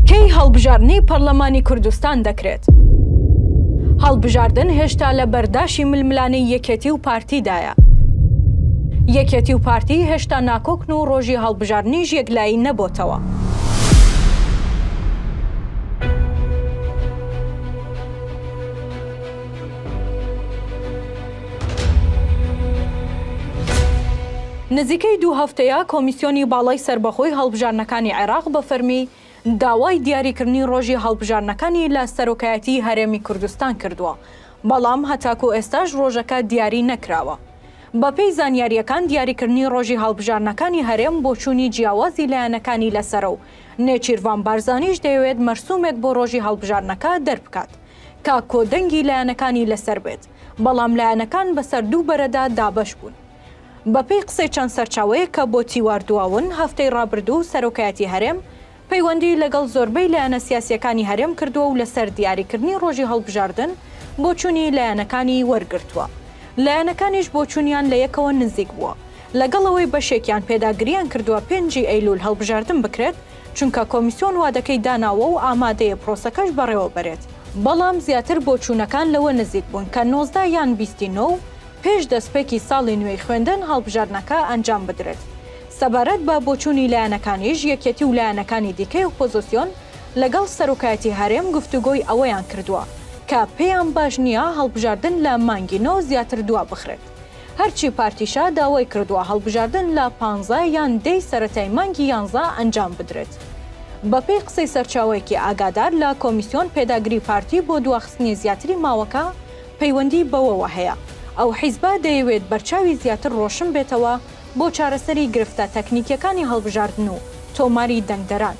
کەی هەڵبژاردنی پەڕلەمانی کوردستان دەکرێت؟ هەڵبژاردن هێشتا لە بەرداشی ململانێی یەکێتی و پارتیدایە. یەکێتی و پارتی هێشتا ناکۆکن و ڕۆژی هەڵبژاردنیش یەکلایی نەبۆتەوە. نزیکەی دوو هەفتەیە کۆمیسیۆنی باڵای سەربەخۆی هەڵبژاردنەکانی عێراق بە فەرمی داوای دیاریکردنی ڕۆژی هەڵبژاردنەکانی لە سەرۆکایەتیی هەرێمی کوردستان کردووە، بەڵام هەتاکو ئێستاش ڕۆژەکە دیاری نەکراوە. بەپێی زانیارییەکان دیاریکردنی ڕۆژی هەڵبژاردنەکانی هەرێم بۆچوونی جیاوازی لایەنەکانی لەسەرە و نێچیرڤان بارزانیش دەیەوێت مەرسومێک بۆ ڕۆژی هەڵبژاردنەکە دەربکات کە کۆدەنگی لایەنەکانی لەسەر بێت، بەڵام لایەنەکان بەسەر دوو بەرەدا دابەش بوون. بەپێی قسەی چەند سەرچاوەیەک کە بۆ تیوار دواون، هەفتەی ڕابردوو سەرۆکایەتی هەرێم پەیوەندیی لەگەڵ زۆربەی لایەنە سیاسییەکانی هەرێم کردووە و لەسەر دیاریکردنی ڕۆژی هەڵبژاردن بۆچوونی لایەنەکانی وەرگرتووە. لایەنەکانیش بۆچوونیان لە یەکەوە نزیک بووە. لەگەڵ ئەوەی بەشێکیان پێداگرییان کردووە پێنجی ئەیلوول هەڵبژاردن بکرێت، چونکە کۆمیسیۆن وادەکەی داناوە و ئامادەیە پرۆسەکەش بەڕێوەبەرێت، بەڵام زیاتر بۆچوونەکان لەوە نزیک بوون کە 19 یان بیستی نۆ و پێش دەستپێکی ساڵی نوێی خوێندن هەڵبژاردنەکە ئەنجام بدرێت. سەبارەت بە بۆچوونی لایەنەکانیش، یەکێتی و لایەنەکانی دیکەی ئۆپۆزۆسیۆن لەگەڵ سەرۆکایەتی هەرێم گفتوگۆی ئەوەیان کردووە کە پێیان باش نییە هەڵبژاردن لە مانگی نۆ زیاتر دوابخرێت. هەرچی پارتیشە داوای کردووە هەڵبژاردن لە پانزە یان دەی سەرەتای مانگی یانزە ئەنجام بدرێت. بەپێی قسەی سەرچاوەیەکی ئاگادار لە کۆمیسیۆن پێداگری پارتی بۆ دواخستنی زیاتری ماوەکە پەیوەندی بەوەوە هەیە ئەو حیزبە دەیەوێت بەرچاوی زیاتر ڕۆشن بێتەوە بۆ چارەسەری گرفتە تەکنیکیەکانی هەڵبژاردن و تۆماری دەنگدەران.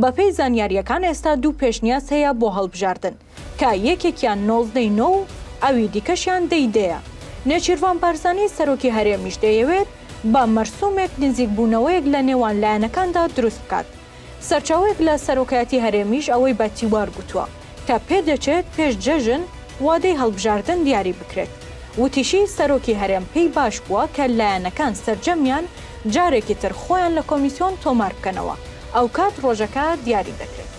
بەپێی زانیارییەکان ئێستا دوو پێشنیاز هەیە بۆ هەڵبژاردن کە یەکێکیان 19 ی نۆ و ئەوی دیکەشیان دە ی دەیە. نێچیرڤان بارزانی سەرۆکی هەرێمیش دەیەوێت بە مەرسومێک نزیکبوونەوەیەک لە نێوان لایەنەکاندا دروست بکات. سەرچاوەیەک لە سەرۆکایەتی هەرێمیش ئەوەی بە تیوار گوتووە کە پێدەچێت پێش جەژن وادەی هەڵبژاردن دیاری بکرێت. وتیشی، سەرۆکی هەرێم پێی باش بووە کە لایەنەکان سەرجەمیان جارێکی تر خۆیان لە کۆمیسیۆن تۆمار بکەنەوە، ئەوکات ڕۆژەکە دیاری دەکرێت.